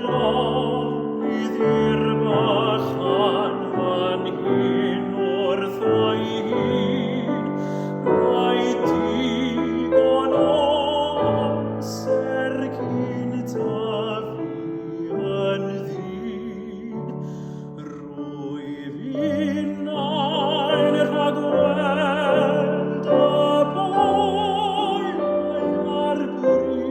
lonydd i'r bachan fan hyn wrtho'i hun. Mae digon o amser cyn tyfu yn ddyn. Rwyf innau'n rhagweld y boenau a'r bri.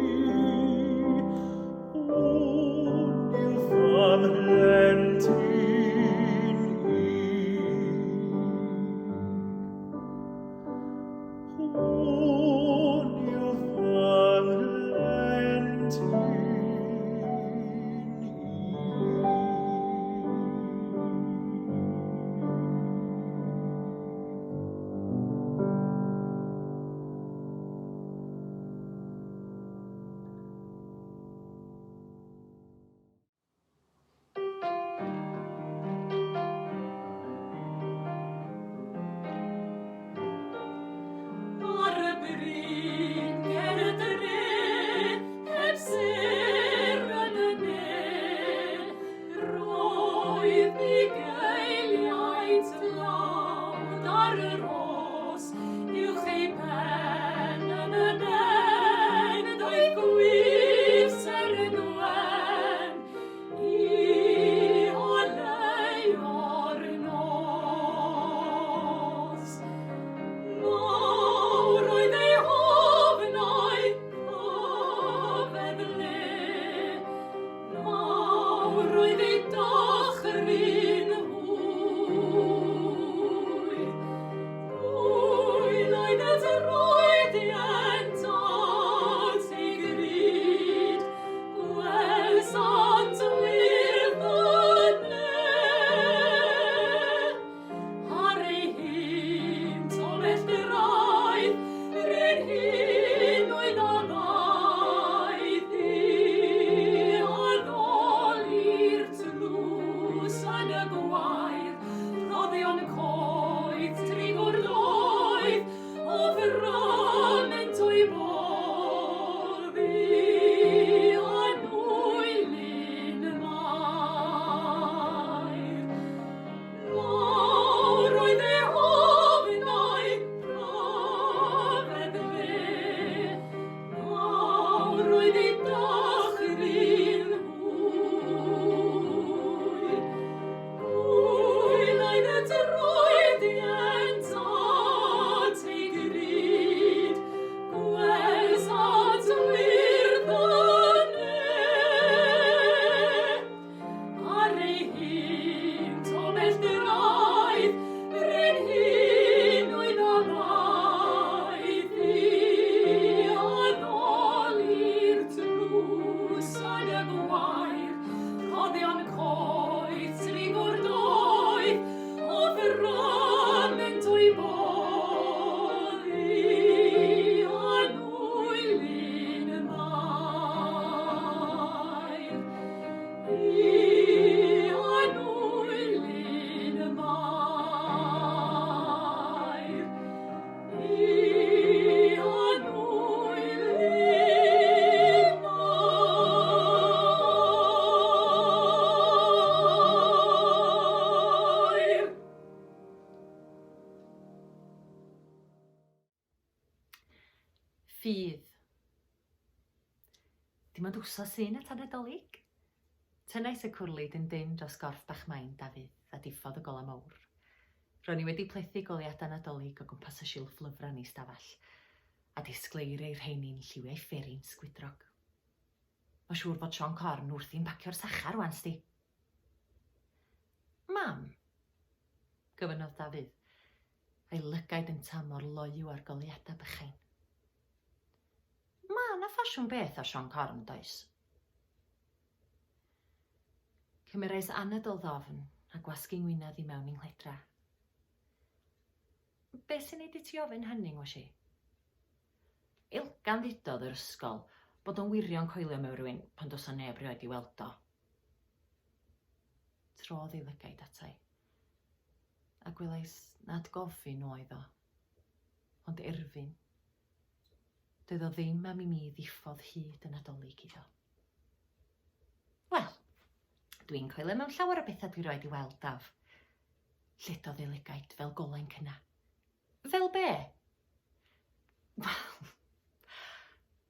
Hwn yw fy mhlentyn i. Hwn yw fy mhlentyn i. Ar y bryn ger y dre, heb sêr yn y ne, roedd bugeiliaid tlawd ar y rhos, uwch ei ben yn y nen, daeth gwŷr seren wen i oleuo'r nos. Mawr oedd ei hofnau rhyfedd le, Mawr oedd ei dychryn hwy. Gwyl oedd y troediant at ei gryd, gwelsant wyrdd y ne. Ar ei hynt o bellderoedd, 'run hyn oedd a ddaeth i addoli'r tlws yn y gwair, rhoddion coeth trigwr doeth o frament o'i boddi yn nwy Mair. Mawr oedd ei ofn a'i rhyfedd le, mawr oedd ei dychryn hwy. Gwyl oedd y troediant at ei gryd, gwelsant wyrdd y ne. Ar ei hynt o bellderoedd, 'run hyn oedd a ddaeth i addoli'r tlws yn y gwair, rhoddion coeth trigwr doeth, o frament o'i boddi a nwylyn Mair. Ffydd. Dim ond wsos sy'n at Nadolig. Tynnais y cwrlid yn dynn dros gorff bach main Dafydd a diffodd y golau mawr. Ro'n i wedi plethu goleuadau Nadolig o gwmpas y silff lyfrau yn ei stafell, a disgleiriai rheini'n lliwiau fferin sgwydrog. Mae'n siŵr fod Siôn Corn wrthi'n pacio'r sachau rwan, sdi. Mam? gofynnodd Dafydd, a'i lygaid yntau mor loyw â'r goleuadau bychain. Mae 'na ffasiwn beth â Siôn Corn, does? Cymerais anadl ddofn a gwasgu ngwinedd i mewn i nghledra. Be sy'n neud i ti ofyn hynny, ngwash i? Elgan ddudodd yr ysgol bod o'n wirion coelio mewn rhywun pan does 'na neb rioed 'di weld o. Trodd ei lygaid ata i, a gwelais nad gofyn oedd o, ond erfyn. Doedd o ddim am i mi ddiffodd hyd y Nadolig iddo. Wel! Dwi'n coelio mewn llawer o bethau dwi roed i weld, Daf. Lledodd ei lygaid fel golen cynna. Fel be? Wel,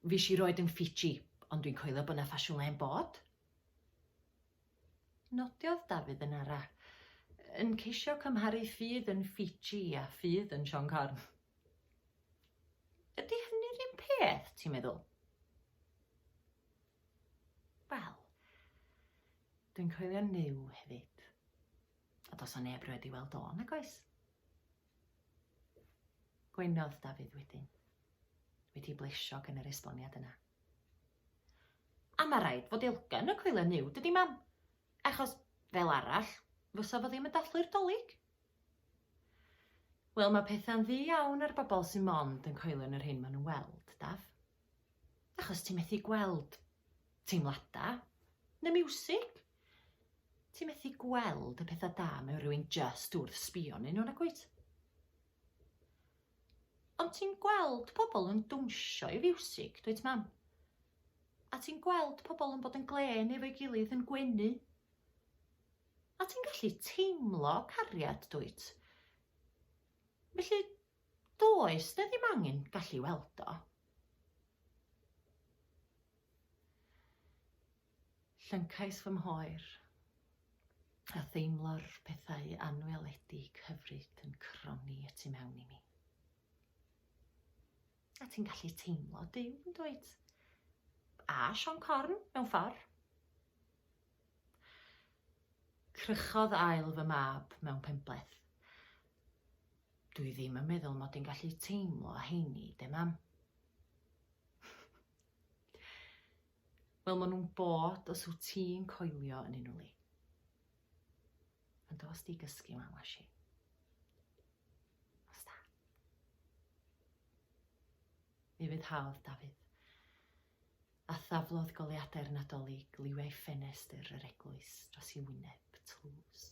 fues i roed yn Fiji, ond dwi'n coelio bod 'na ffasiwn le'n bod. Nodiodd Dafydd yn ara, yn ceisio cymharu ffydd yn Fiji a ffydd yn Siôn Corn. Ydy hynny'r un peth, ti'n meddwl? Wel, dwi'n coelio Nuw hefyd. A does 'na neb rioed 'di weld o, nag oes? Gwenodd Dafydd wedyn, wedi blesio gan yr esboniad yna. A mae rhaid fod Elgan yn coelio Nuw, dydy mam? Achos, fel arall, fysa fo ddim yn dathlu'r Dolig. Wel, mae pethau'n ddu iawn ar bobl sy'n mond yn coelio yn yr hyn maen nhw'n weld, Daf. Achos ti'n methu gweld teimladau, neu miwsig. Ti'n methu gweld y pethau da mewn rhywun just wrth sbio arnyn nhw, nag wyt? Ond ti'n gweld pobl yn dwnsio i fiwsig, dwyt mam? A ti'n gweld pobl yn bod yn glên efo'i gilydd yn gwenu. A ti'n gallu teimlo cariad, dwyt? Felly, does 'na ddim angen gallu weld o. Llyncais fy mhoer, a theimlo'r pethau anweledig hyfryd yn cronni y tu mewn i mi. A ti'n gallu teimlo Duw, yn dwyt? A Siôn Corn, mewn ffordd. Crychodd ail fy mab mewn penbleth. Dwi ddim yn meddwl mod i'n gallu teimlo heini, de mam. Wel, maen nhw'n bod os wyt ti'n coelio yn nhw li. Ond dos di gysgu wan, washi. Os da. Mi fydd hawdd, Dafydd. A thaflodd goleuadau'r Nadolig liwiau ffenestr yr eglwys dros ei wyneb tlws.